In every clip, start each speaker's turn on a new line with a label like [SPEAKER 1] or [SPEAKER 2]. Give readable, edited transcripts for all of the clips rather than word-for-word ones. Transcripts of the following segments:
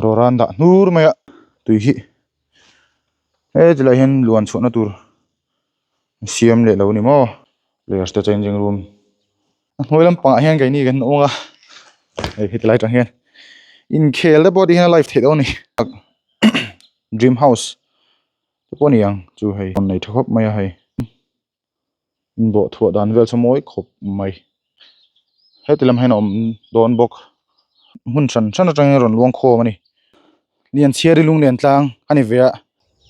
[SPEAKER 1] Rawra an dah hnur mai a tui hi heti lai hian luan chhuahna tur siam leh lo a ni maw players te changing room a hnuai lampangah hian keini kan awm a hei heti lai atang hian inkhel te pawh tihian a live theih dawn a ni dream house te pawh a ni ang chu hei an nei tha khawp mai a hei. Bawh thuah dan vel chu mawi khawp mai heti lam hian a awm dawn bawk hmun hran hran atangin a rawn luang khawm a ni Lianchhiari lunglian tlang a ni ve a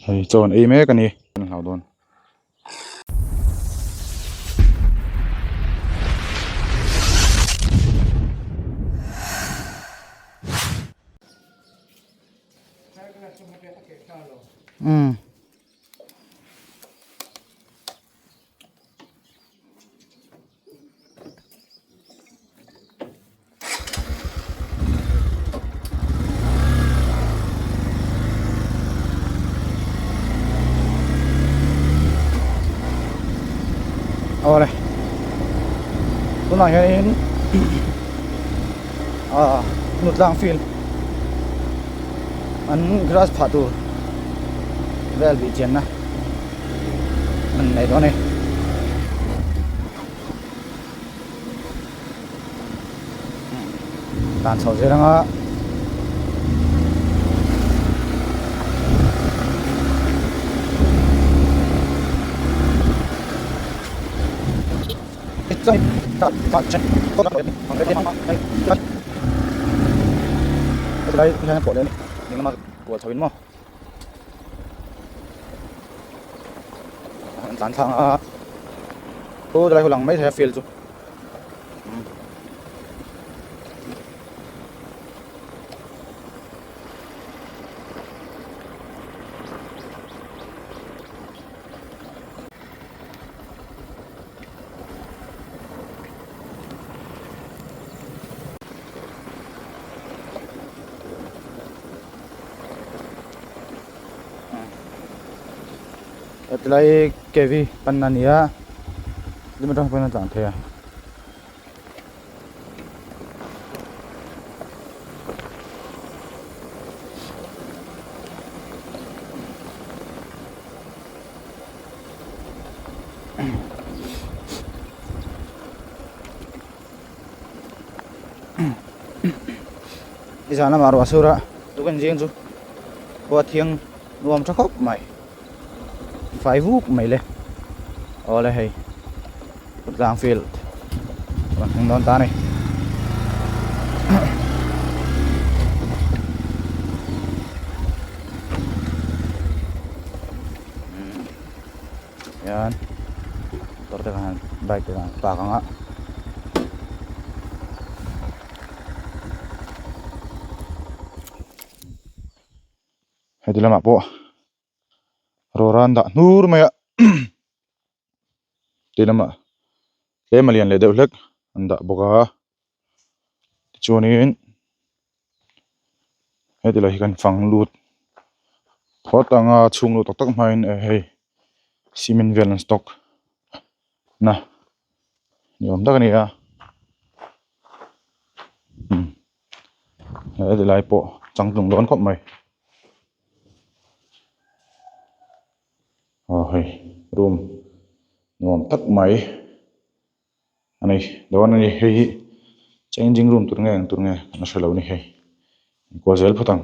[SPEAKER 1] hei chaw an ei mek a ni an hlau dawn. Umm. Awle tunah hianin ah nutlang field an grass phah tur vel bih chianna an nei dawn a ni. Tan chho zel anga helai hian a pawh leh a ni ding lama kual chho in maw. An tlan thlang a chu lai ho lang mai thei a field chu. Hetilai cave hi pan a ni a hlim atang pawhin a tlan thei a. Nizan lamah ruah sur a tukin zing chu khua thiang nuam tha khawp mai fai vuk mai le awle hei tlang field rawn thleng dawn ta a ni. Hian motor te khan bike te khan park ang a. Heti lamah pawh rawra an dah hnur mai a ti lamah tlem a lian leh deuh hlek an dah bawk a tichuanin heti lai hi kan fang lut phawt ang a chhung lut tak tak hmain hei cement vel an stock na ni awm tak a ni a umm heti lai pawh changtlung dawn khawp mai aw hei room nuam tak mai a ni dawn a ni hei hi changing room tur nge eng tur nge kan la hre lo a ni hei inkual zel phawt ang.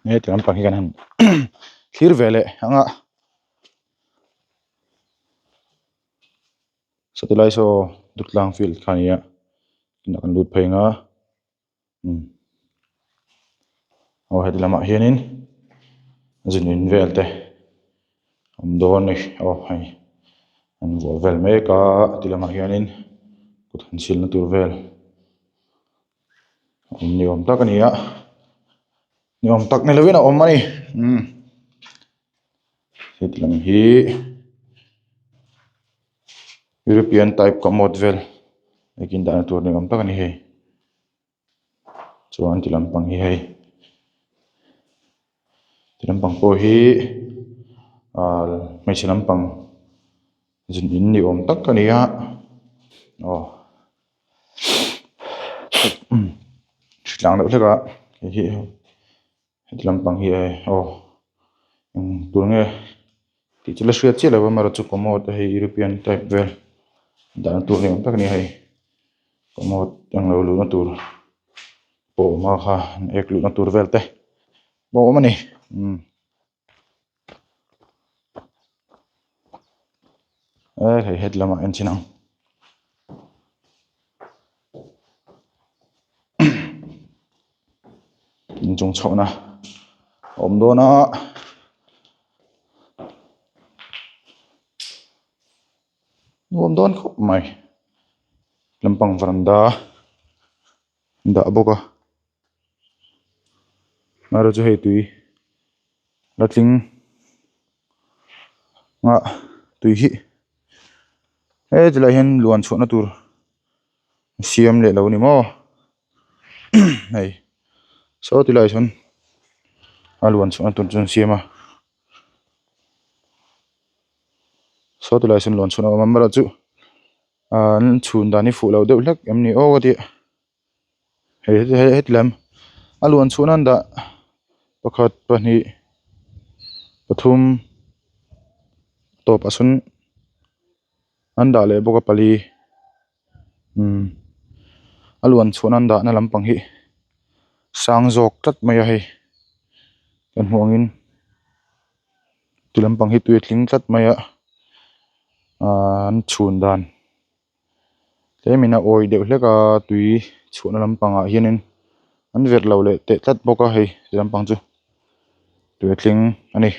[SPEAKER 1] Heti lampang hi kan han thlir ve leh ang a sawti lai saw Dutlang field kha a ni a tunah kan lut phei ang a umm aw heti lamah hianin zin in vel te a awm dawn a ni aw hei an vuah vel mek a ti lamah hianin kut han silna tur vel a awm ni awm tak a ni a ni awm tak ni lovin a awm a ni umm heti lam hi European type commode vel ekin dahna tur ni awm tak a ni hei chuan ti lampang hi hei ti lampang pawh hi ahh hmeichhe lampang zin in ni awm tak a ni a. Aw hritlang deuh hlek a hei hi heti lampang hi aw eng tur nge tih chu la hriat chiah lo a amaherawhchu commode a hei european type vel dahna tur ni awm tak a ni a hei commode englo luhna tur pawh a awm a kha an ek luhna tur vel te pawh a awm a ni umm. E hei het lamah en chin ang inchung chhohna a awm dawn a nuam dawn khawp mai lampang varanda an dah bawk a. Erawh chu hei tui la tling nghah tui hi heti lai hian luan chhuahna tur siam leh lo a ni maw hei saw ti laiah sawn a luan chhuahna tur chu an siam a saw ti laiah sawn luan chhuahna a awm a amaherawhchu an chhun dan hi fuh lo deuh hlek em ni aw ka ti a. Hei hei heti lam a luan chhuah nan dah pakhat pahnih pathum tawpah sawn an dah leh bawk a pali umm a luan chhuah nan dahna lampang hi sang zawk tlat mai a hei kan hmuh angin ti lampang hi tui a tling tlat mai a ahh an chhun dan. Tlemin a awi deuh hlek a tui chhuahna lampangah hianin an verh lo leh teh tlat bawk a hei ti lampang chu tui a tling a ni.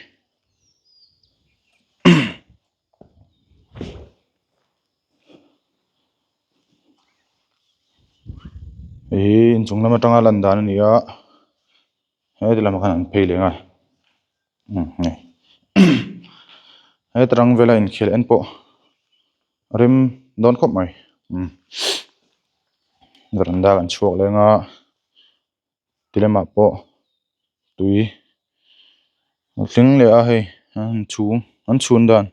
[SPEAKER 1] Hei hi inchung lam atanga lan dan a ni a heti lamah khan an phei leh nghal umm hei heta tang vela inkhel en pawh a rem dawn khawp mai umm veranda kan chhuak leng a ti lamah pawh tui a tling leh a hei an chhung an chhun dan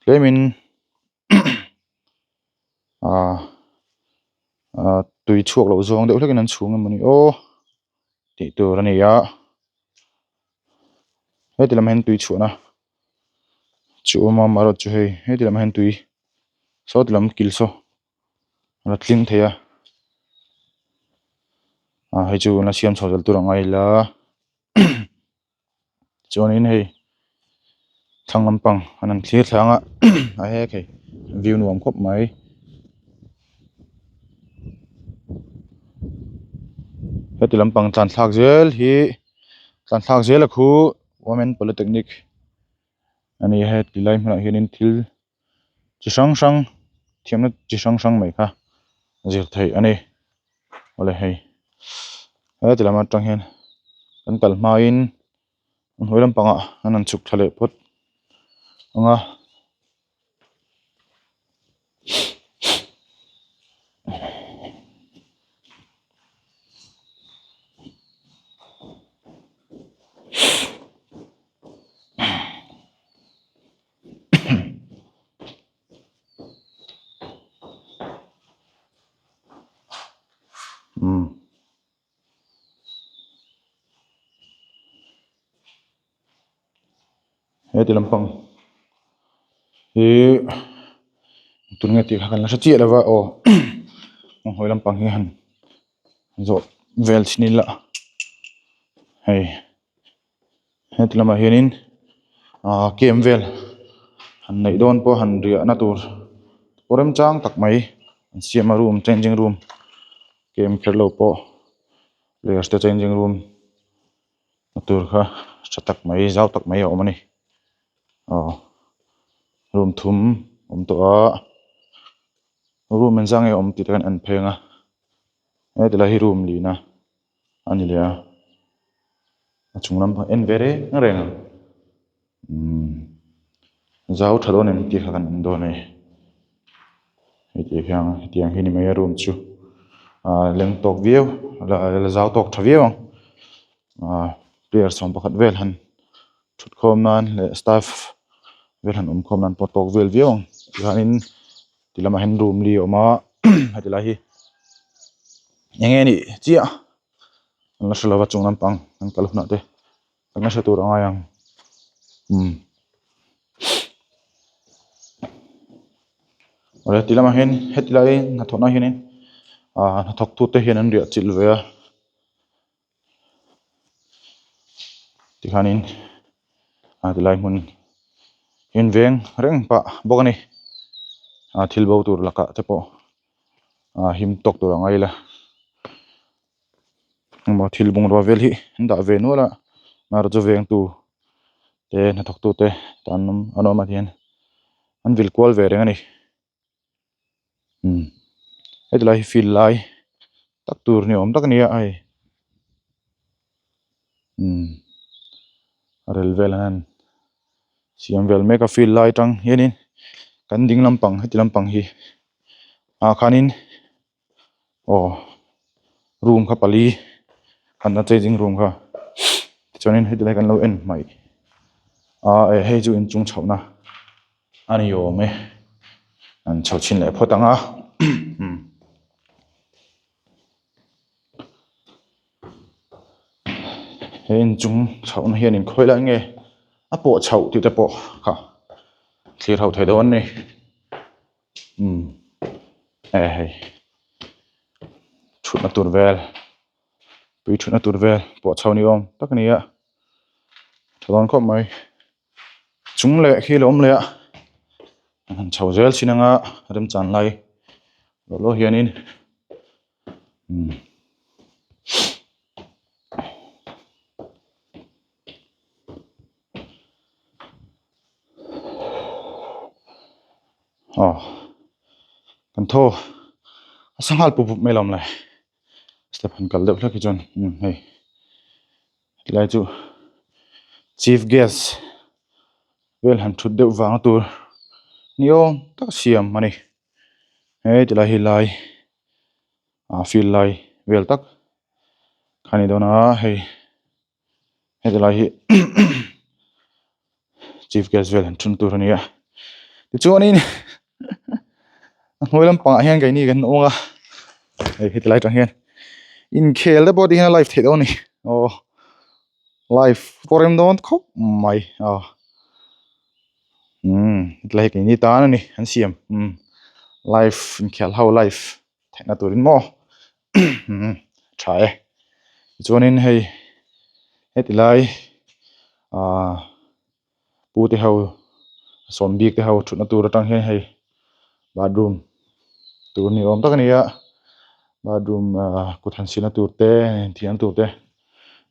[SPEAKER 1] tlemin ah ah tui chhuak loh zawng deuh hlekin an chhung emaw ni aw tih tur a ni a heti lamah hian tui chhuahna chu a awm a amaherawhchu hei heti lamah hian tui saw ti lam kil saw a la tling thei a ah hei chu la siam chho zel tur a ngai ila. Chuanin hei thlang lampang an han thlir thlang a a hek hei view nuam khawp mai. Heti lampang tlan thlak zel hi tlan thlak zel a khu women polytechnic a ni a heti lai hmunah hianin thil chi hrang hrang thiamna chi hrang hrang mai kha zir theih a ni awle hei heti lam atang hian kan kal hmain a hnuai lampangah an han chhuk thla leh phawt ang a. Umm heti lampang hi tun nge tih kha kan la hre chiah lo va aw a hnuai lampang hi han zawh vel chhin ila hei. Heti lamah hianin ahh camp vel han neih dawn pawh han riahna tur pawh remchang tak mai an siam a room changing room camp kher lo pawh players te changing room na tur kha tha tak mai zau tak mai a awm a ni aw room thum awm tawh a room engzah nge awm tih te khan an pheng a heti lai hi room lihna. A ni leh a a chung lam pang en ve reng reng ang umm zau tha dawn em tih kha kan en dawn a ni heti hian hetiang hi ni mai a room chu ah leng tawk viau la zau tawk tha viau ang ah player 11 vel han thut khawm nan leh staff vel han awm khawm nan pawh tawk vel viau ang tihianin. Ti lamah hian room li a awm a heti lai hi eng nge nih chiah an la hre lova chung lampang an kal hunah te kan la hre tur a ngai ang umm awle ti lamah hian heti lai hnathawhna hianin ah hnathawk tute hian an riah chilh ve a tikhanin ah tilai hmun in veng reng pah bawk a ni ah thil bo tur lakah te pawh ah him tawk tur a ngai ila emaw thil bungrua vel hi an dah ve nual a amaherawhchu chu vengtu te hnathawk tute tan an awm ah hian an vil kual ve reng a ni. Umm heti lai hi field lai tak tur ni awm tak a ni a hei umm a rel vel an han siam vel mek a field lai atang hianin kan ding lampang heti lampang hi ah khanin aw room kha pali khan a changing room kha tichuanin heti lai kan lo en hmaih a hei chu inchung chhohna. A ni awm e an chho chhin leh phawt ang a he inchung chhohna hian inkhawi lai nge a pawh chhoh tih te pawh kha thlir ho thei dawn a ni umm e hei thutna tur vel tui thutna tur vel pawh chho ni awm tak a ni a tha dawn khawp mai. Chung leh khi a lo awm leh a an han chho zel chin anga remchan lai lawh lawh hianin umm aw kan thaw a sanghal pup pup mai lo awm le step han kal deuh hlek hi chuan umm hei. Tilai chu chief guest vel han thut deuh vang tur ni awm tak a siam a ni he tilai hi lai ah field lai vel tak kha a ni dawn a hei heti lai hi chief guest vel han thun tur a ni a tichuanin a hnuai lampangah hian keini kan awm a hei heti lai atang hian inkhel te pawh ti hian a live theih dawn a ni aw live pawh rem dawn khawp mai aw umm heti lai hi keini tan a ni an siam umm live inkhel ho live theihna turin maw umm tha e tichuanin hei heti lai ahh. Pu te ho sawm bik te ho thutna tur atang hian hei bathroom tur ni awm tak a ni a bathroom ah kut han silna tur te thiam tur te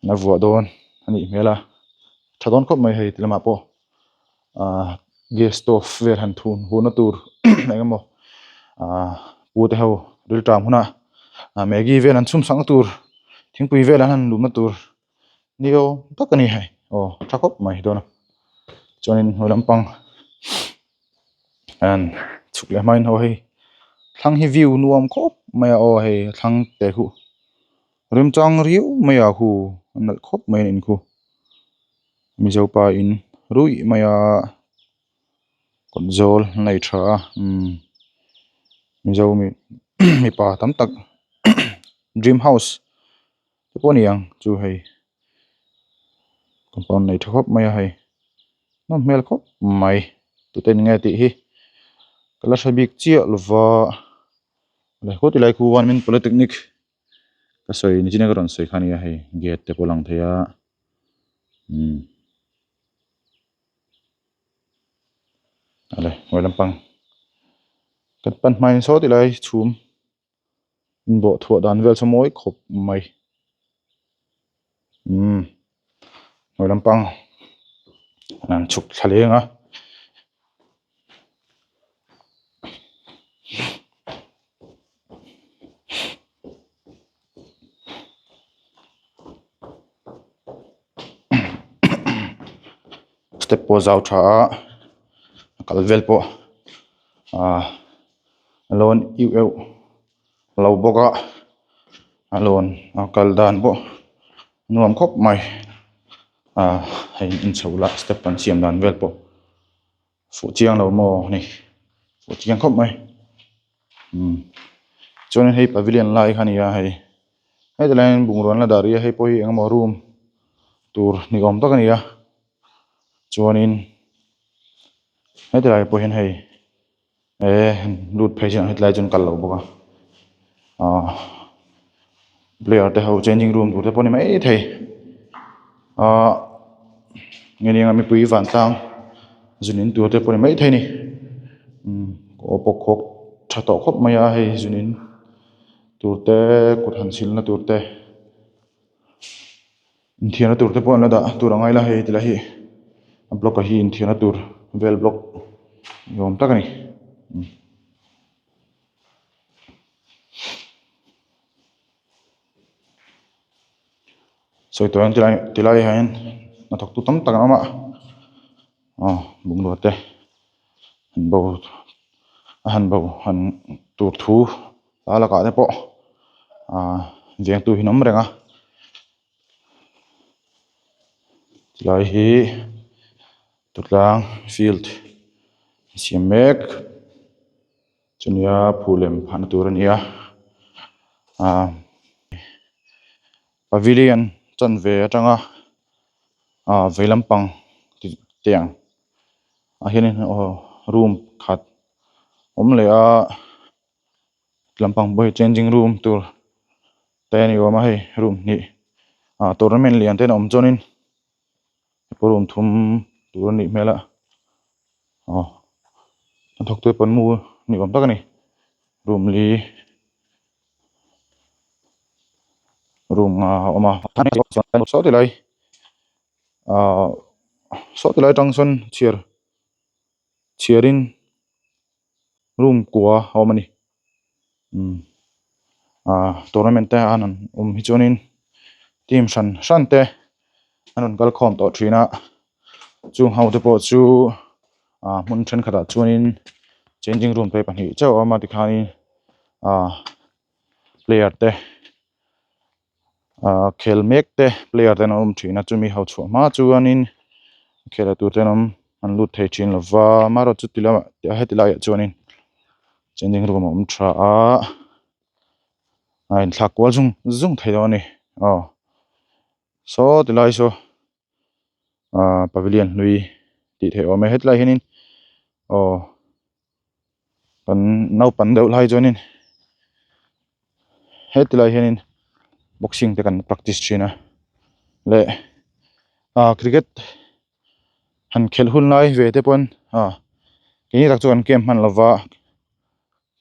[SPEAKER 1] an la vuah dawn a nih hmel a tha dawn khawp mai hei ti lamah pawh ah gas stove vel han thun hunna tur eng emaw ah pu te ho rilṭam hunah ah maggie vel an chhum sakna tur thingpui vel an han lumna tur. Ni awm tak a ni hei aw tha khawp mai dawn a chuanin hnuai lampang an chhuk leh hmain aw hei thlang hi view nuam khawp mai a aw hei a thlang te khu remchang riau mai a khu a nalh khawp mai a in khu mizo pa in ruih mai a kawt zawl a nei tha a umm mizo mipa tam tak dream house. Te pawh a ni ang chu hei compound nei tha khawp mai a hei nawm hmel khawp mai tute in nge tih hi ka la hre bik chiah lova le khaw tilai khu one min polytechnic ka sawi nichin a ka rawn sawi kha a nia hei gate te pawh a lang thei a umm awle hnuai lampang kan pan hmain saw tilai chhum. Bawh thuah dan vel chu mawi khawp mai umm hnuai lampang an chhuk thla leng a. Step pawh a zau tha a a kal vel pawh ahh. A lawn iuh euh lo bawk a a lawn a kal dan pawh nuam khawp mai ah hei inchho lah step an siam dan vel pawh fuh chiang lo maw ni fuh chiang khawp mai. Umm chuanin hei pavilion lai kha a ni a hei heti lai hian bungrua an la dah rih a hei pawh hi eng emaw room tur ni awm tak a ni a chuanin heti lai pawh hian hei eh lut phei chuan hetilai chuan kal lo bawk a ah player te ho changing room tur te pawh a ni maithei ah nge ni anga mipui vantlang zun in tur te pawh a ni maithei a ni umm aw pawh khawk tha tawh khawp mai a hei zun in tur te kut han silna tur te inthiarna tur te pawh an la dah tur a ngai la hei tilai hi a block ah hi inthiarna tur vel block ni awm tak a ni. Sawi tawh ang tilai tilai ah hian hnathawk tu tam tak an awm a aw bungrua te an bo a han bo han tur thu a lakah te pawh ah vengtu hi an awm reng a tilai hi tawtlang field a siam mek. Chunia phul lem phahna tur a ni a ah pavilion chanve atanga ah vei lampang tiang ah hianin aw room khat awm leh a lampang pawh hi changing room tur te a ni awm a hei room hnih ah tournament lian te an awm chuanin room thum tur a nih hmel a aw a thawk te pawn mu ni awm tak a ni room li room nga a awm a saw ti lai ahh saw ti lai atang sawn chhiar chhiar in room kua a awm a ni umm ah tournament te an rawn awm hi chuanin team hran hran te an rawn kal khawm tawh thin a chung ho te pawh chu ah hmun thenkhatah chuanin changing room te pahnih chauh a awm a tikhanin ah player te ah khel mek te player te an awm thin a chumi ho chhuah hma chuanin khel tur te an awm an lut thei thin lo va amaherawhchu ti lamah heti laiah chuanin changing room a awm tha a a inthlak kual zung zung thei dawn a ni aw saw tilai saw ah pavilion hlui tih theih a awm e hetlai hianin aw kan naupang deuh lai chuanin heti lai hianin boxing te kan practice thin a leh ah cricket han khelh hun lai ve te pawn ah keini tak chu kan camp hman lova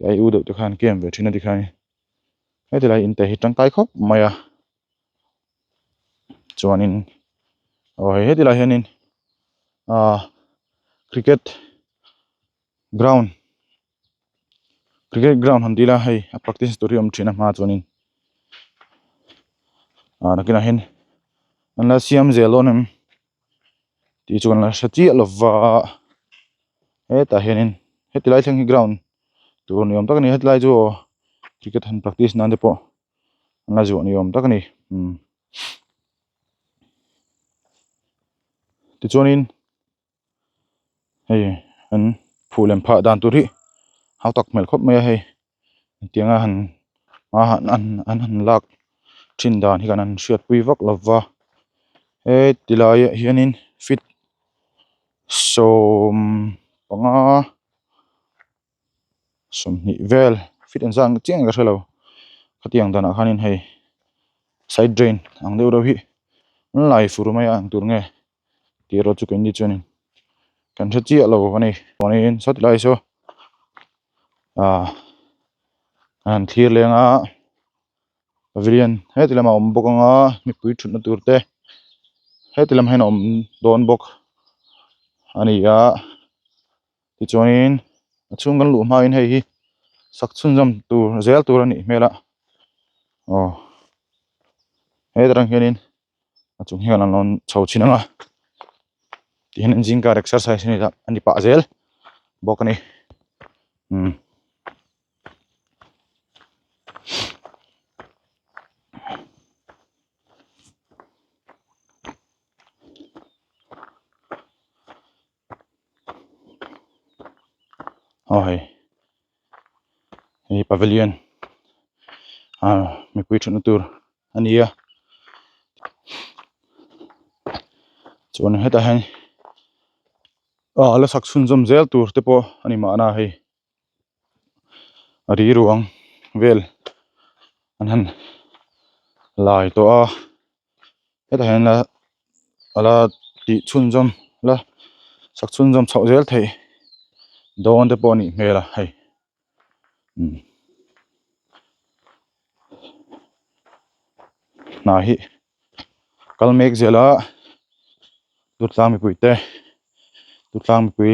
[SPEAKER 1] ai u deuh te khan camp ve thin a tikhian heti lai in te hi tangkai khawp mai a chuanin aw hei heti lai hianin ah cricket ground cricket ground han ti ila hei a practice tur hi a awm thin a hma chuanin ah nakinah hian an la siam zel dawn em tih chu kan la hre chiah lova hetah hianin heti lai thleng hi ground tur ni awm tak a ni hetlai chu aw cricket han practice nan te pawh an la zuah ni awm tak a ni umm tichuanin hei an phuh lem phah dan tur hi hau tak hmel khawp mai a hei engtianga han a han an han lak thin dan hi kan han hriatpui vak lo va heti laiah hianin feet 15. 20 vel feet engzat ang chiah ka hrelo khatiang danah khanin hei side drain ang deuh reuh hi an lai fur mai a eng tur nge tih erawh chu keini chuanin kan hre chiah lo a ni chuanin sawti lai saw ah an han thlir leng a pavilion heti lamah a awm bawk ang a mipui thutna tur te heti lam hian a awm dawn bawk a ni a. Tichuanin a chhung kan luh hmain hei hi sak chhunzawm tur zel tur a nih hmel a aw he tarang hianin a chung hian an rawn chho chhin ang a tihian an zingkar exercise a ni a a ni pah zel bawk a ni umm. Aw hei hei. pavilion ah mipui thutna tur a ni a chuan hetah hian ah la sak chhunzawm zel tur te pawh a ni mahna hei a ri ruang vel an han lai tawh a hetah hian la ala tih chhunzawm la sak chhunzawm chhoh zel theih dawn te pawh a nih hmel a hei umm hna hi kal mek zel a Durtlang mipui te Durtlang mipui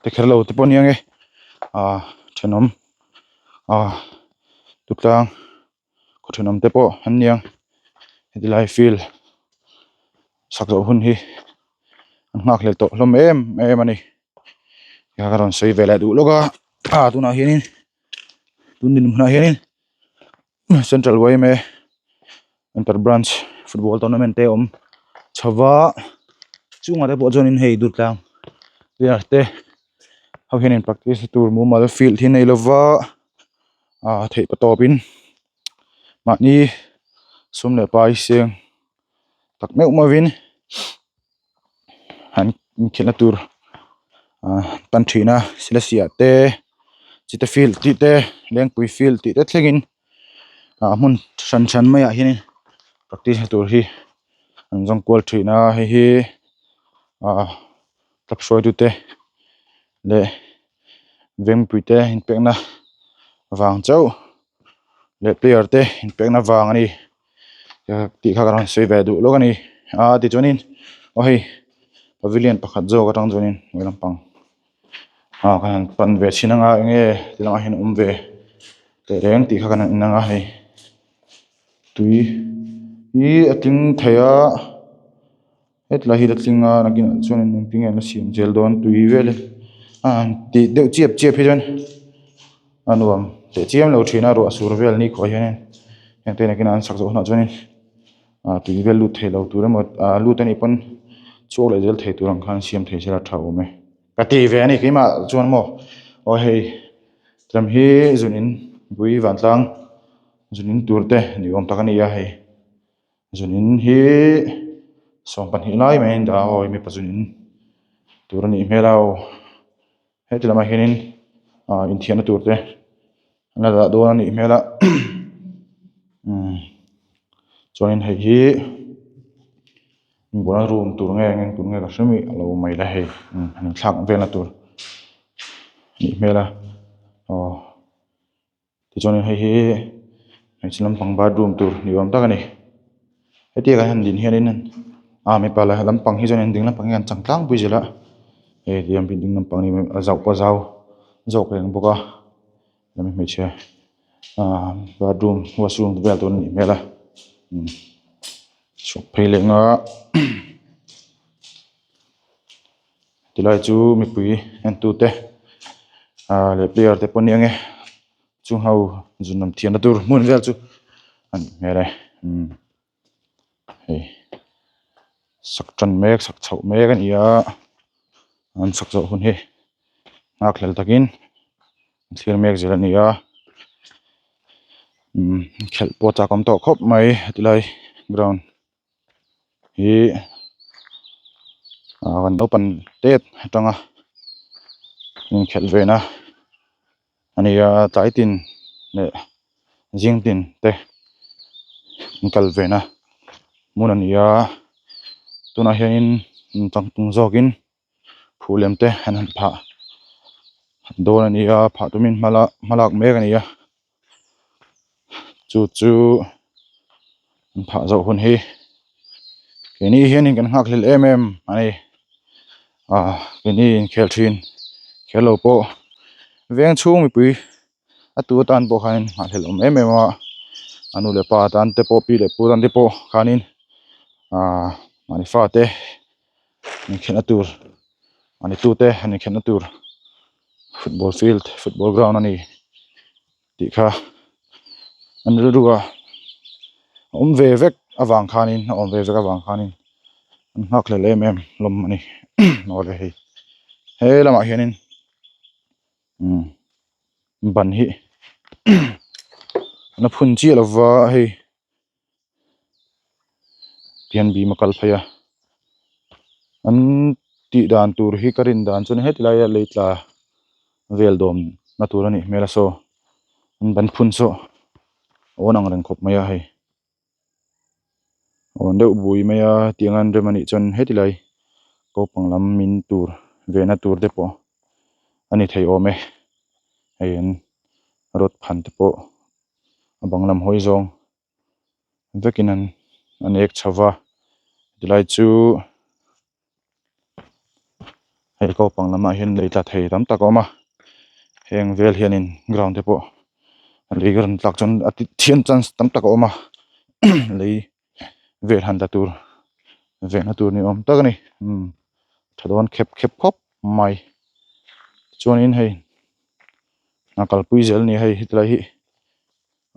[SPEAKER 1] te kher lo te pawh a ni ang e ah thenawm ah Durtlang khaw thenawm te pawh an ni ang heti lai field sak loh hun hi an nghak hlel tawh hlawm em em a ni ka rawn sawi ve leh duh lawk a ah tunah hianin tun dinhmunah hianin Central yma inter branch football tournament te a awm chho va chungah te pawh chuanin hei Durtlang player te ho hianin practice na tur mumal field hi a nei lova ah theih pa tawpin mahni sum leh pai seng tak meuh meuhin an inkhelhna tur ah tan thin a silasia te chite field tih te lengpui field tih te thlengin ah hmun hran hran maiah hianin practice na tur hi an zawng kual thin a hei hi ah club hruaitu te leh vengpui te inpekna vang chauh leh player te inpekna vang a ni. Tih kha ka rawn sawi ve duh lawk a ni a tichuanin aw hei pavilion pakhat zawk atang chuanin hnuai lampang ah kan han pan ve chhin anga enge ti lamah hian a awm ve teh reng tih kha kan han en anga hei tui hi a tling thei a hetlai hi la tling a nakinah chuan engtin nge an la siam zel dawn tui vel hi a han tih deuh chiap chiap hi chuan a nuam teh chiam lo thin a ruah sur vel ni khawh hianin heng te nakinah an sak zawh hunah chuanin ah tui vel lut thei lo tur emaw ah lut anih pawn chhuak leh zel thei tur ang khan siam thei sela tha awm e ka ti ve a ni keimah chuan maw aw hei tlem hi zunin pui vantlang zunin tur te ni awm tak a ni a hei. Zunin hi 12 lai mai a indah a aw mipa zunin tur a nih hmel a aw heti lamah hianin ah inthiarna tur te an la dah dawn a nih hmel a umm chuanin hei hi inbualna room tur nge eng tur nge ka hre miah lo mai le hei umm han inthlak velna tur a nih hmel a aw. Tichuanin hei hi hmeichhe lampang bathroom tur ni awm tak a ni hetiang an han din hianin ah mipa leh lampang hi chuan ding lampang hi an chang tlangpui zel a hei tiang building lampang hi a zauh pawh a zau zawk reng bawk a chuan hmeichhe ah bathroom washroom vel tur a nih hmel a chhuak phei leh nga Tilai chu mipui entute ah leh player te pawh a ni ang e chung ho zun lam thiamna tur hmun vel chu a nih hmel e umm hei sak tan mek sak chhoh mek a ni a an sak zawh hun hi nghak hlel takin an thlir mek zel a ni a umm khelh pawh a chak awm tawh khawp mai tilai ground. Hi ah kan naupang tet atanga inkhelh ve na a ni a tlai tin leh zing tin te an kal ve na hmun a ni a tunah hianin changtlung zawkin phul lem te an han phah dawn a ni a phah tumin hma la hma lak mek a ni a chu chu an phah zawh hun hi keini hianin kan nghak hlel em em a ni ah keini inkhel thin kher lo pawh veng chhung mipui a tu atan pawh khanin nghahhlelh awm em em a a nu leh pa tan te pawh pi leh pu tan te pawh khanin ah mahni fate inkhelhna tur mahni tute an inkhelhna tur football field football ground a ni tih kha an rilru a awm ve vek avang khanin a awm ve vek avang khanin an nghak hlel em em hlawm a ni awle hei he lamah hianin umm ban hi. An la phun chiah lova hei tihian bim a kal phei a an tih dan tur hi ka rin dan chuan heti laia lei tla vel dawm na tur a nih hmel a saw an ban phun saw a awn ang reng khawp mai a hei awn deuh bui mai a tiang an rem a nih chuan heti lai naupang lam min tur ve na tur te pawh a ni thei awm e hei an rod phan te pawh a bang lam hawi zawng vekin an an ek chho va tilai chu hei naupang lamah hian lei tla thei tam tak a awm a heng vel hianin ground te pawh lei rawn tlak chuan a ti thian chance tam tak a awm a lei vel han tla tur vehna tur ni awm tak a ni umm tha dawn khep khep khawp mai chuanin hei a kalpui zel a ni hei hetilai hi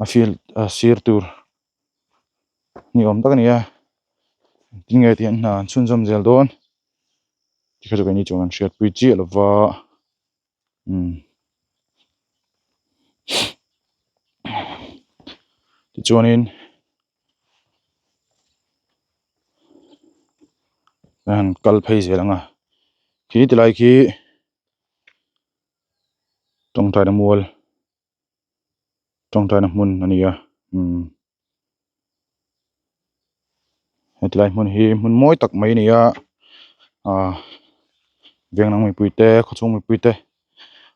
[SPEAKER 1] a field a sir tur ni awm tak a ni a engtin nge tih an hna an chhunzawm zel dawn tikha chu keini chuan kan hriatpui chiah lova umm tichuanin an han kal phei zel ang a khi tilai khi tawngtaina mual. tawngtaina hmun a ni a umm hetilai hmun hi hmun mawi tak mai a ni a ahh veng mipui te khawchhung mipui te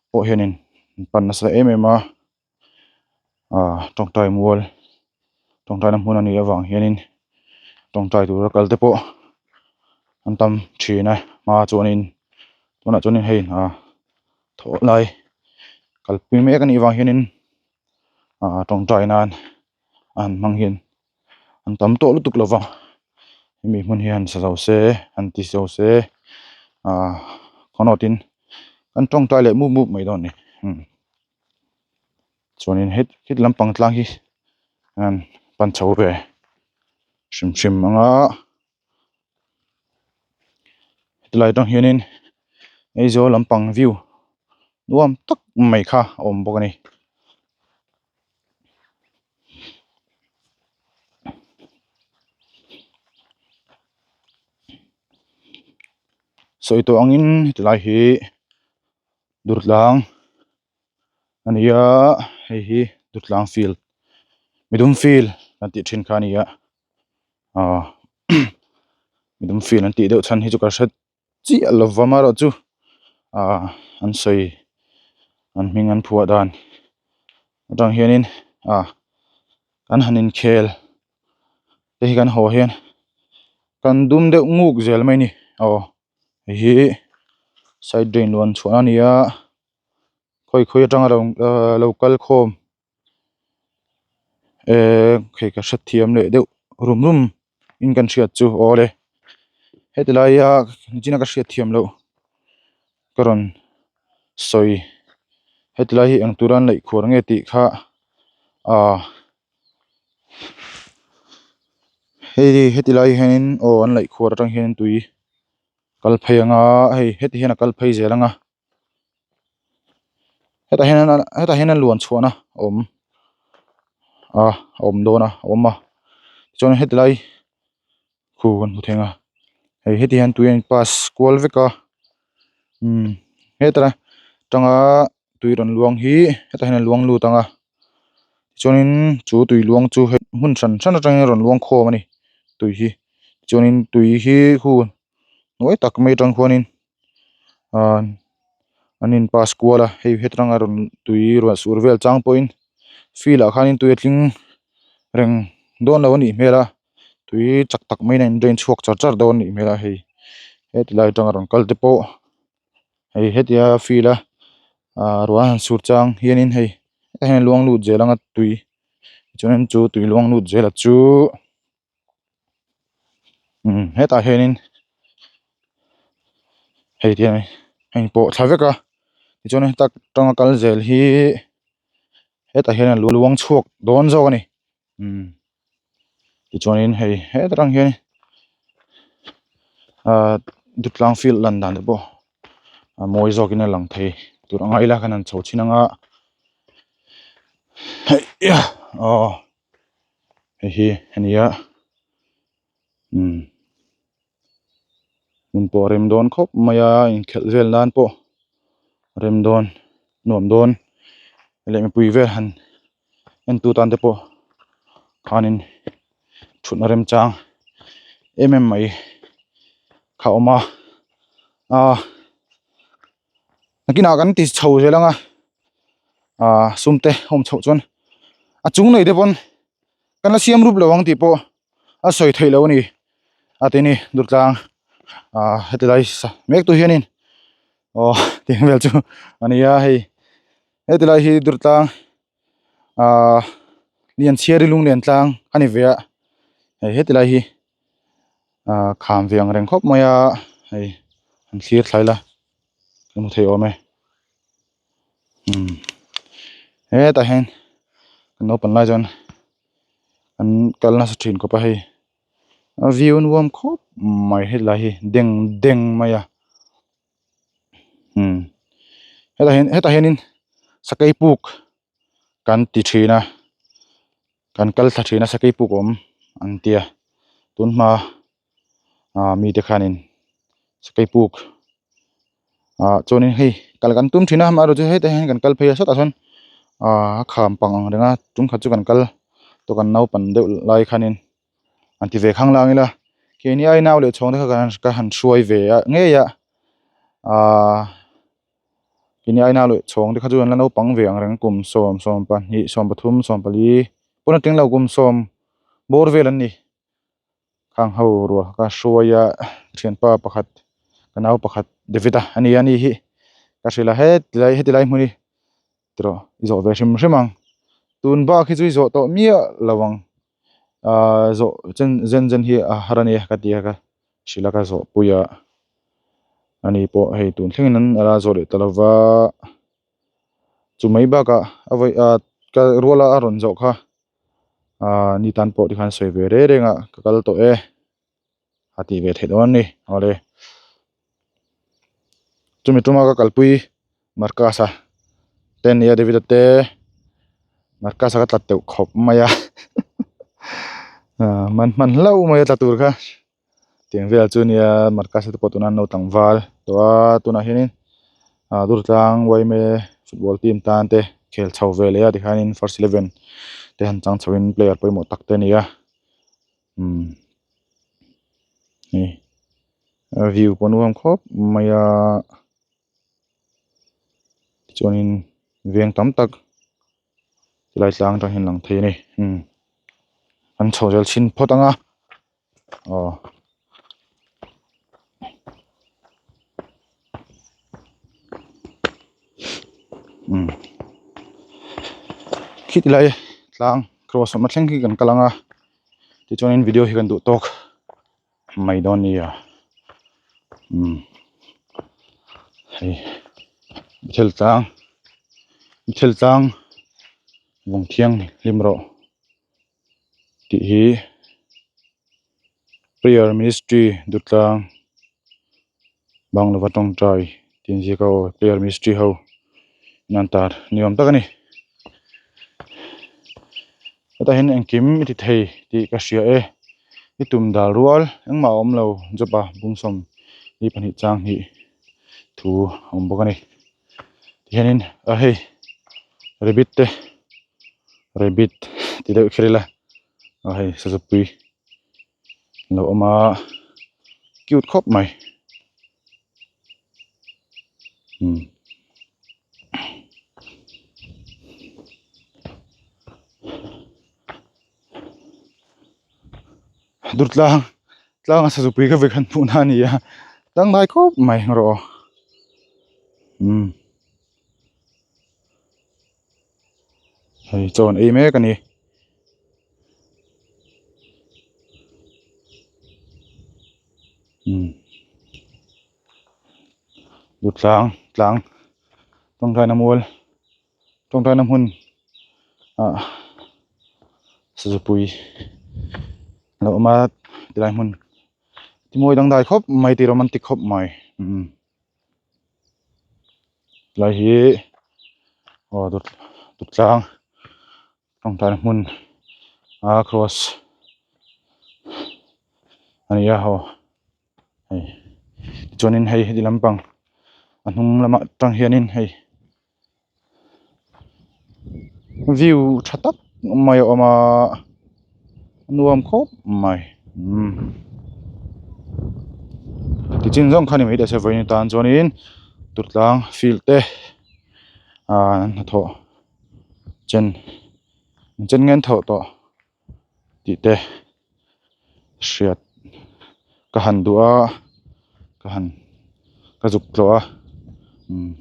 [SPEAKER 1] pawh hianin an pan nasa em em a ahh tawngtai mual tawngtaina hmun a nih avang hianin tawngtai tura kal te pawh an tam thin a hma chuanin tunah chuanin hei ahh thawh lai kalpui mek anih vang hianin ah tawngtai nan a han hmang hian an tam tawh lutuk lo va hemi hmun hi han sa zo se han ti zo se ah khawnawt in kan tawngtai leh mup mup mai dawn a ni umm chuanin het het lampang tlang hi an pan chho ve hrim hrim ang a. Tilai atang hianin Aizawl lampang view nuam tak mai kha a awm bawk a ni. Sawi tawh angin hetilai hi Durtlang a ni a hei hi Durtlang field midum field kan tih thin kha a ni a. Aw midum field an tih deuh chhan hi chu ka hre chiah lo va amaherawhchu ah an sawi an hming an phuah dan atang hianin ah kan han inkhel te hi kan haw hian kan dum deuh nguk zel mai a ni aw hei hi side drain luan chhuahna a ni a khawi khawi atanga lo lo kal khawm. Ehh hei ka hrethiam leh deuh rum rum in kan hriat chu aw le heti laia nichina ka hriatthiam loh ka rawn sawi heti lai hi eng tura an laih khuar nge tih kha ahh hei heti lai hianin aw an laih khuar atang hian tui kal phei anga hei heti hian a kal phei zel anga. Hetah hian hetah hian a luan chhuahna a awm a a awm dawn a a awm a tichuan heti lai khu kan hmu thei ang a hei heti hian tui a in pass kual vek a umm heta tanga tui rawn luang hi hetah hian a luang lut ang a tichuanin chu tui luang chu hei hmun hran hran atangin a rawn luang khawm a ni tui hi tichuanin tui hi khu hnuai tak mai atang khuanin. Ahh an in pass kual a hei hetlanga rawn tui ruah sur vel chang pawhin field ah khanin tui a tling reng dawn lo a nih hmel a tui chak tak maiin a in drain chhuak char char dawn a nih hmel a hei heti lai atanga rawn kal te pawh hei hetia field a ahh ruah a han sur chang hianin hei hetah hian a luang lut zel anga tui chuanin chu tui luang lut zel a chu. Umm hetah hianin hei te a inpawh thla vek a tichuan heta tanga kal zel hi hetah hian a luang chhuak dawn zawk a ni umm tichuanin hei heta tang hian ahh Dutlang field lan dan te pawh a mawi zawkin a lang thei tur anga ila khan an chho chhin anga. Heih aw hei hi a ni a umm hmun pawh a rem dawn khawp mai a inkhelh vel nan pawh a rem dawn nuam dawn leh mipui vel han en tu tan te pawh khanin thutna remchang em em mai kha a awm a aaa. Nakinah kan ti chho zel ang a ahh sum te a awm chhoh chuan a chung nei te pawn kan la siam rup lo ang tih pawh a sawi theih loh a ni a ti ni Durtlang ahh heti lai sa mek tur hianin aw tih vel chu a ni a hei heti lai hi Durtlang ahh Lianchhiari lunglen tlang a ni ve a hei heti lai hi ahh kham ve ang reng khawp mai a hei an thlir thlai la ka hmu thei awm e umm hetah hian kan naupang lai chuan an kal nasa thin khawp a hei a view nuam khawp mai helai hi deng deng mai a umm hetah hian hetah hianin sakei puk kan ti thin a kan kal thla thin a sakei puk awm an tia tun hma ah mite khanin sakei puk ah chuanin hei kal kan tum thin a amaherawhchu hetah hian kan kal phei a sawtah sawn ah a kham pang ang reng a tum khat chu kan kal tawh kan naupan deuh lai khanin an ti ve khang lang ila keini ai nau leh chhawng te kha ka han hruai ve a ngei a ahh keini ai nau leh chhawng te kha chu an la naupang ve ang reng kum sawm sawm pahnih sawm pathum sawm pali pawn a tling lo kum sawm bawr vel an ni khang ho rual kha ka hruai a thianpa pakhat ka nau pakhat David-a a ni a ni hi ka hrilh a heti lai heti lai hmun hi. Tiraw i zawh ve hrim hrim ang tun bak hi chu i zawh tawh miah lo ang ahh zawh chen zen zen hi a har a nia ka ti a ka hrilh a ka zawh pui a ani pawh hei tun thlengin an ala zawh leh ta lo va chu mai bakah a vawi ah ka rual a a rawn zawh kha ahh ni tan pawh tikhan sawi ve reng reng a ka kal tawh e. a tih ve theih dawn a ni awle chumi tuma ka kalpui Marcus a te ania David a te Marcus a ka tlat teuh khawp mai a ah man hman hlauh mai a tla tur kha tiang vel chu nia Marcus a te pawh tuna an lo tlangval tawh a tunah hianin ah Durtlang yma football team tan te khel chho ve leh a tikhanin first eleven te han chang chho in player pawimawh tak te a ni a. Umm hei a view pawh nuam khawp mai a tichuanin veng tam tak tilai tlang atang hian a lang thei a ni umm an chho zel chhin phawt ang a aw. Umm khiti lai tlang cross awmna thleng khi kan kal ang a tichuanin video hi kan duh tawk mai dawn nia umm hei thil tlang thil tlang vawng thiang hlim rawh tih hi prayer ministry dutlang Banglova tawngtai tih an ziak a aw prayer ministry ho in an tar ni awm tak a ni hetah hian engkim i ti thei tih ka hria e i tum dal rual engmah a awm lo job a bungsawm ni pahnih chang hnih thu a awm bawk a ni tihianin a hei rabbit te rabbit ti deuh kher ila a hei sazupui a lo awm a cute khawp mai umm Durtlang tlang a sazupui ka vek han hmuh na a ni a dangdai khawp mai rawh umm hei chaw an ei mek a ni. Umm Durtlang tlang tawngtaina mual tawngtaina hmun ah sazupui a lo awm a tilai hmun timawi dangdai khawp mai tih romantic khawp mai umm tilai hi aw Durtlang. Tawngtaina hmun a cross a ni a haw hei tichuanin hei heti lampang a hnung lamah tang hianin hei view tha tak mai a awm a nuam khawp mai umm tichin zawng kha ni mai teh se vawiin atan chuanin Durtlang field te ahh an hnathawh. Chen chen nge an thawh tawh tih te hriat ka han duh a ka han ka zuk tlawh a umm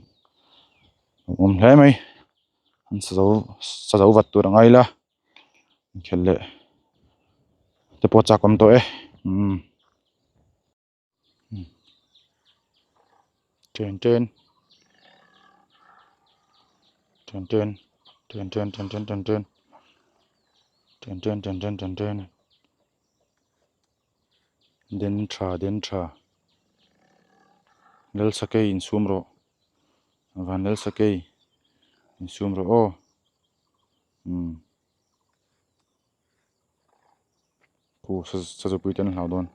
[SPEAKER 1] a awm hle mai an sa zo sa zo vat tur a ngai ila inkhelh leh te pawh a chak awm tawh e umm. Ten ten ten ten ten ten ten ten ten ten ten ten ten ten ten ten den tha den tha Lalsakei insum rawh van Lalsakei insum rawh aw umm khu sazu pui te an hlau dawn.